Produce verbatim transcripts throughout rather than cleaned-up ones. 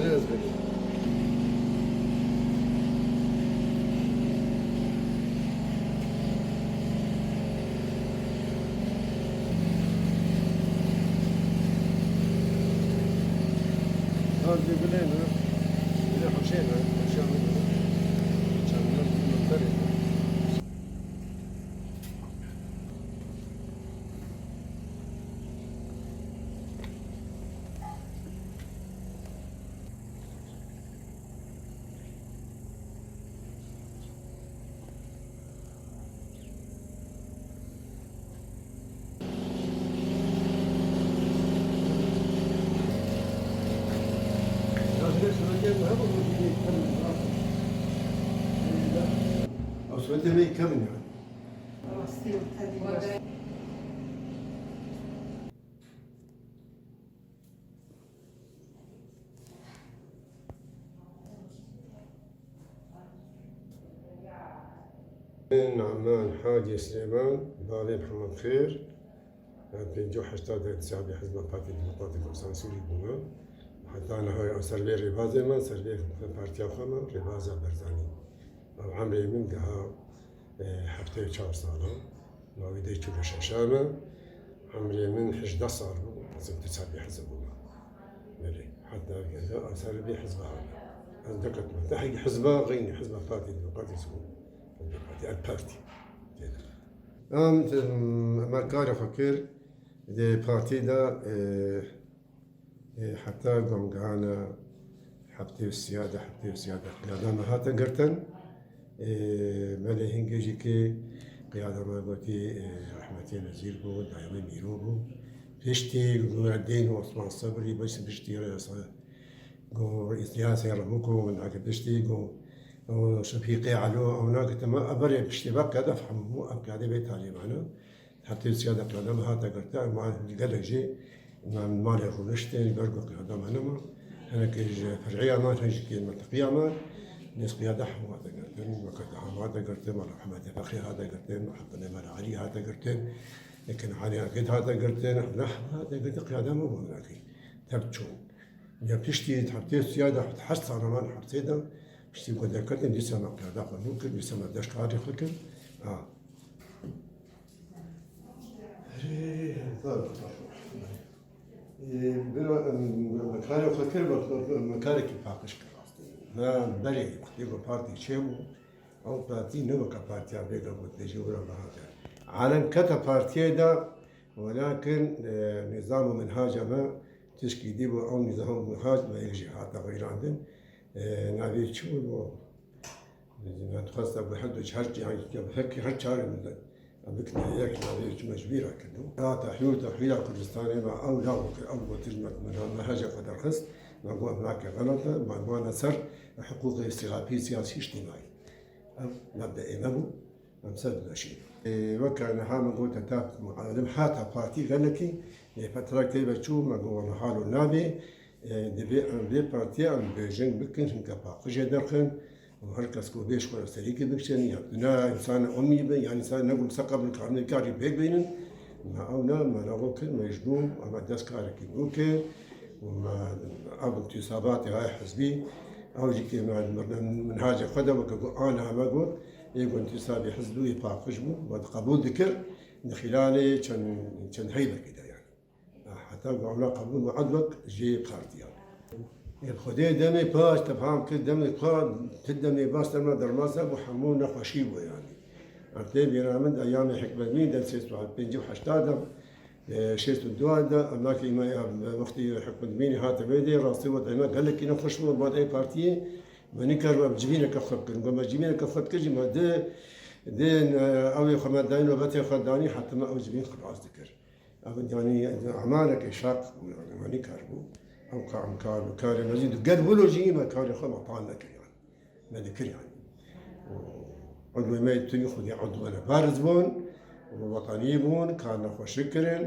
Ez bilî. Ev jî gulên e. Bir de hemşehre, hemşehre. Çamlar, mantarê. Ew sohbetê me yê kevin yani. Rastî û tevî. Min Eman Hacê Silêman, bavê Mihemed Xêr, em pêncî û heşta de intisabî Hizba Partî Demokratî Kurdistan Sûrî bûme. Heta niha em ser vê rêbazê me, ser vê partiya xwe me, rêbaza Barzanî. Ev emrê min giha, e, heftê û çar sal e. Ma wî dê çil û şeş e me. Emrê min hejdeh sal bû, ez intisabî hizb bûme. Belê, heta geze ez ser vê hizba hame. Ez neketime tehekî hizba, xeynî hizba Partî Demokratîk bû. Demokratî, El Partî. Em, em, me karê xwe kir, di partî de, e, Ê, heta gom gihane heftê û sîya de, heftê û sîya de qiyada me hate girtin. Ê, belê hingê jî kê qiyada me gotî, ê, rehmetê Nezîr bû, dayê me Mîro bû. Piştî gure dên Osman Sebrî, baş piştî re sa-, go îhtiyasê Remûko, min ake piştî go, o Şefîqê Elo, ew nake tema, ev berê piştî ve qiyada fehmû, ev qiyadê bê Talîbana. Heftê û sîya de qiyada me hate girtin, em gelek jî me malê rûniştin, ber ku qiyada me nema. Hinekî ji ferîya me, hin jî kê mentiqiya me, nêz qiyada hemû hate girtin, weke daha me hate girtin, mala Hemedê Fexrî hate girtin, mala Binê Mala Elî hate girtin, Kenanê Agid hate girtin, ne hemû hate girtin, qiyada me bû hinekî. Tev çûn. Ya piştî heftê û sîya de, heşt sala me hepsê de, piştî ku derketin, dîsa me qiyada xwe nû kir, dîsa me deş karê xwe kir. Ha. Ê, bira, em, me karê xwe kir, me, me karekî paqij kir. Me berê wextê ku partî çêbû, ew partî ne weke partiya vêga ku tê jî wira me hate. Alem kete partiyê de, welakin, e, nîzam û minhaca me tişkî dî bû, ew nîzam û minhac me yek jî hate xeyrandin. E, navê çi bû? Me dixwest ev her du, her, her, her çarê min de em bikine yek, navê çi me ji bîra kirdo. Ya tehwîr û tehwîra Kurdistanê me ew lawê kir, ew gotin me, me, me heja xwe derxist, me got ev nake xelet e, me wana ser hiqûqê îstîxafî siyasî îctîmaî. Ev mebdeê me bû, em ser dimeşînin. Ê, weke niha min got, heta mualim hata partî gelekî, ê, fetrek tê ve çû, me got, wela halo nabê, ê, divê em vê partiyê em bêjeng bikin, hinka paqijê derxin, û her kes ku bê ji xwe re serîkê bikişînin, ya tu ne însanê umî be, yan însanê ne ku miseqebel karine karî pêk bînin, me ew ne, me ne got kir, me ji bo, em dest karekî nû kir, û me ev intisabatê hay hizbî, ew jî kê me, me, me, minhacê xwe de weke ku ana me got, ê ku intisabê hizbî wê paqij bû, we qebûl dikir, di xîlalê çend, çend heyvekê de yani. Heta ku ewla qebûl û edwek jê partiyan. Ê Xwedê demê paş te fam kir, demê xwe, ti demê baş te me dermasa bû, hemû nexweşî bû yani. Em tê bîra min de eyamê Hikmetmîn de sê sed û pêncî û heşta de, e, şêst û du de, em nakê me ya wextî Hikmetmînî hate vê dê, rastî we dayme gelekî nexweş bû, mat ê partiyê, me nikar me civîneke xwe bikin. Got me civîneke xwe dikir jî me di, dê, e, ew ê xwe me dayîn, nobetê xwe danî, heta me ew civîn xilas dikir. Ev, yanî, emaneke şaq bû, yanî, me nikar bû. Ew ka em kar, karê mezin di gel wilo jî me karê xwe betal nekir, yanî. Me dikir, yanî. Û udwê me yê tunî xwedî udwene bariz bûn, û wetanî bûn, kar nexweşik kirin.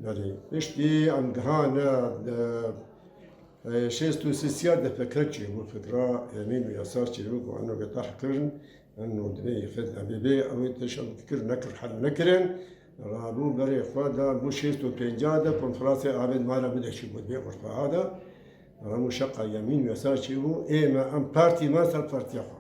Belê, piştî em gihane, e, e, şêst û sê siya de fikrek çêbû, fikra Emîn û Yasar çêbû, ku eno ge terh kirin. Em nodibê yê xwe de bê bê, ew ê teşewik kir, nekir, hel nekirin. Rabû berê xwe da bû şêst û pênca de konferansê avêt mala min de çî bû, bê Urfa de. Rem û şeqa yemîn yasa çêbû, ê me em partî me ser partiya xwe.